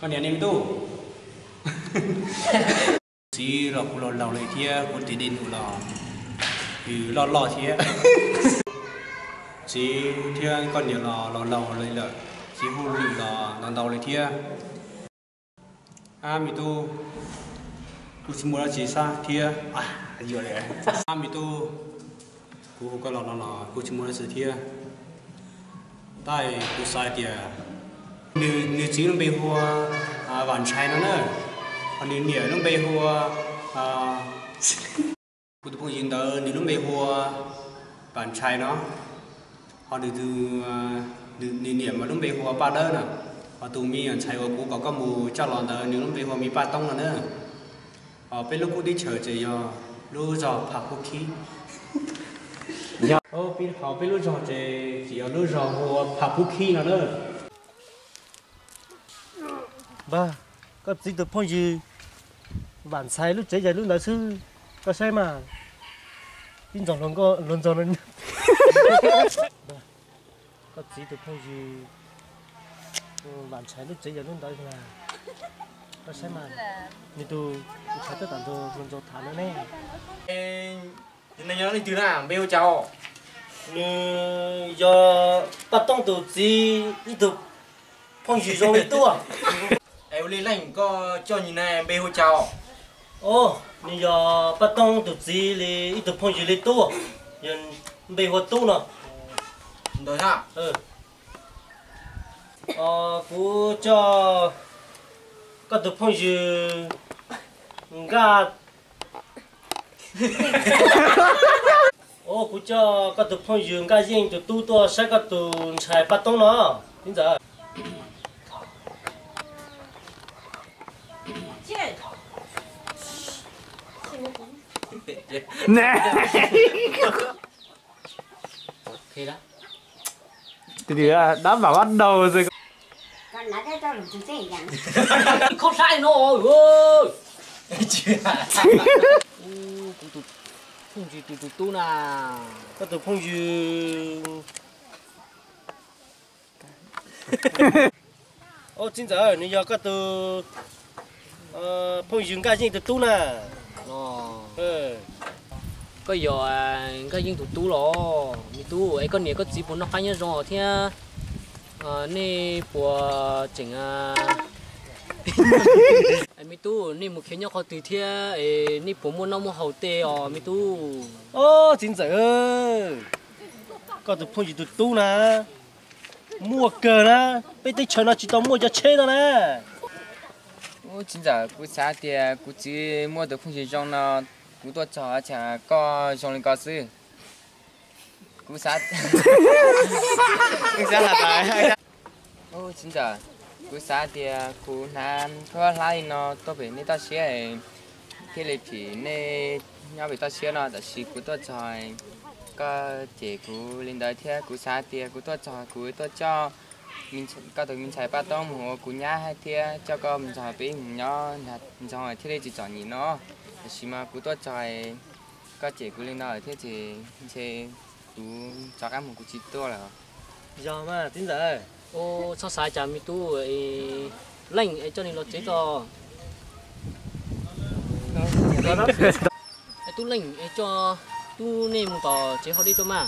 Niam ne me tub, txiv los kuj laus laus li thiab, kuv tis dej num los nws loj loj thiab. Txiv thiab koj niam los laus laus li lawm, txiv hauj lwm los ntau ntau li thiab. Ab me tub, kuv tsis muaj dab tsi xav thiab. Ab me tub, kuv hu koj los no los kuv tsis muaj dab tsi thiab. Tab kuv xav tias nws txiv lub npe hu ua Vam Ntshai no na, ho nws niam lub npe hu ua, kuv tus phooj ywg ntawd nws lub npe hu ua Vam Ntshai no, ho nws niam mas lub npe hu ua Paj Dawb no, ho tus me ntxhais uas kuv kom koj mus coj los ntawd nws lub npe hu ua me Paj Toob no na. Ho peb lub qub teb chaws ces yog lub zos Phav Pub Khib. Ho peb lub zos ces tseem yog lub zos hu ua Phav Pub Khib no na. Npawg, koj txiv tus phooj ywg Vam Ntshai lub tsev yog lub ntawd xwb, koj saib mas, tib ntxog hluas nraug no. Koj txiv tus phooj ywg Vam Ntshai lub tsev yog lub ntawd, koj saib mas, nws tus ntxhais tab tom nrog hluas nraug tham no ne. Nws yog leej twg na, npe hu cas? Nws yog Paj Toob tus txiv ib tug phooj ywg zoo li tub. Es ua li leej koj coj nws na npe hu cas? Os, nws yog Paj Toob tus txiv li ib tug phooj ywg li tub, yog npe hu ua Tub no. Ntawd na. Kuv coj koj tus phooj ywg Nkaj Os, kuv coj koj tus phooj ywg Nkaj Yeej tus tub tuaj saib koj tus ntxhais Paj Toob no, txiv ntxawm. Đá bả bắt đầu rồi. Koj hlab no. Kuv tus phooj ywg tus tus tub na. Koj tus phooj ywg. Os, txiv ntxawm, nws yog koj tus phooj ywg Nkaj Yeej tus tub na. Koj yog Nkaj Yeej tus tub los? Me tub, es koj niam koj txiv puas noj qab nyob zoo thiab? Nej puas tseem, me tub, nej mus khiav nyob qhov twg thiab es nej puas muaj noj muaj haus tej os me tub? Os, txiv ntxawm, koj tus phooj ywg tus tub na, muaj kawg na, peb teb chaws no tsis tau muaj cov tsheb no na. Txiv ntxawm, kuv xav tias kuv txiv muaj tus phooj ywg zoo no, kuv tuaj txog cas koj zoo li ko xwb. Kuv xav, kuv xav hais tias, kuv xav tias kuv hnav khaub hlab li no tuaj pem nej toj siab thiaj li phim nej nyob pem toj siab no, tab sis kuv tuaj txog koj cem kuv li ntawd thiab. Kuv xav tias kuv tuaj txog kuv tuaj coj koj tus me ntxhais Paj Toob mus ua kuv nyab thiab coj koj mus nrog peb mus nyob nrog thiaj li tsis txom nyem no. Tab sis mas kuv tuaj txog koj cem kuv li no thiab ces ntshe kuv rov qab mus kuv tsis tuaj lawm. Yog mas txiv ntxawm. Txhob xav cas me tub, leej es coj nws los tsev tso. Tub leej es coj tub nej mus tom tsev haus dej tso mas.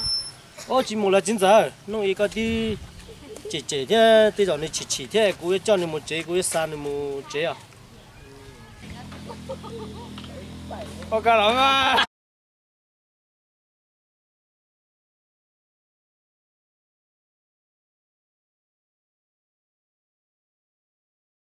Os, tsis mus lawm txiv ntxawm, hnub ib koj twb cem cem thiab tej zaum nws chim chim thiab, kuv yuav coj nws mus tsev, kuv yuav xa nws mus tsev os. Ua koj los mas.